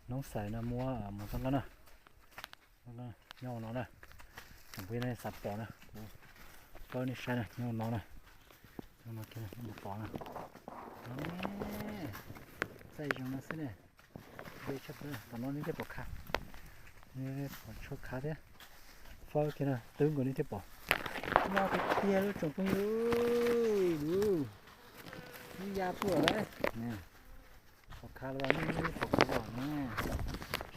Noob xais no muab mus toj nqaj na, nyob no na, tsoom phooj ywg nej xav pom na, kuv pab nej saib na, nyob no na, nyob no kiag nej pom na, txaij zoo no xwb ne, deb tshaj plaws. Tom no nej thiaj pom khav, pom tshuaj khav thiab, fawb kiag no twb nkaus nej thiaj pom. Loj tiag tiag lub tsoom phooj ywg, ib ya tuaj lawm. Pom khav los nej pom kuv los ne,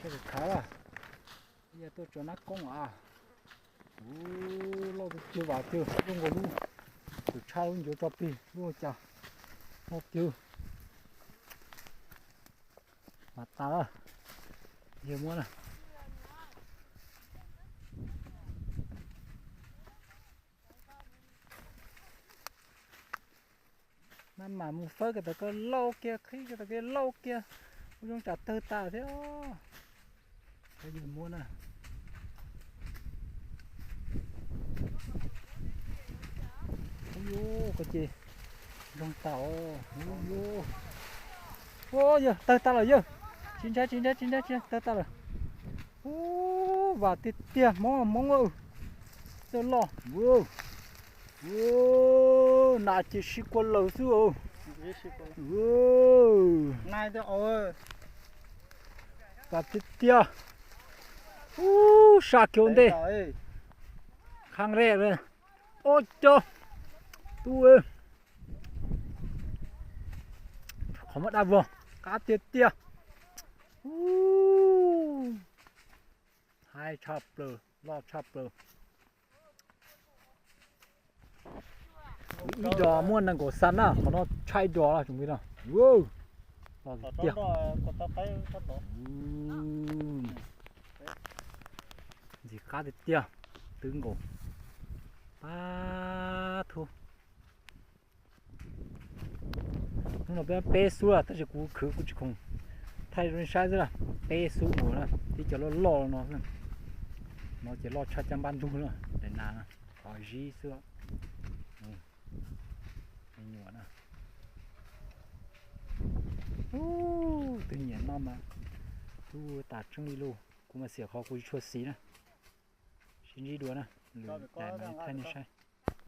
saib khav los, ib ya tuaj tso nab koob a. Ub, loj tiag tiag vam tiag, loj nkaus lub, tus tshaj lub ncuav tso plig lub cas, loj tiag. Mas tas lawm, yawg muab na. Maj mam mus fawb kiag tau kom lauj kiag, qhib kiag tau kom lauj kiag, ua zoo tsam tawg tas thiab. Yawg muab na. Ub, koj ces zoo tas os. Ub, yawg, tawg tas lawm yawg. Tsis ntshai, tsis ntshai, tsis ntshai, tsis ntshai, tawg tas lawm. Ub, vam tiag tiag, hmoob, hmoob, txawj loj. Nas ces sib kua laws xwb. Vam tiag tiag. Ub, sab kiag ua ntej. Qhab nreb, ob co, tub, qhov muag daj vog, qab tiag tiag. Ub, haib tshaj plaws, loj txhaj plaws. Ib dos muaj nees nkaum xas na, qhov no tshaj ib dos tsoom phooj ywg na. Loj tiag tiag. Ntxim qab tiag tiag, twb nkaus. Pab thub. Hnub no peb peb xub lawm tab sis kuv khwv kuv tsis khoom thaij rau nej saib xwb na. Peb xub mus na, tib cov loj loj no xwb. No ces loj tshaj caj npab ntug na, daim nas na, qhov zib xwb. Me nyuam na. Twb nyiam noj mas tub tas tseeb li lauj. Kuv mas xiam qhov kuv tsis tshua xis na. Sib ntsib dua na, lwm daim mas thaij nej saib.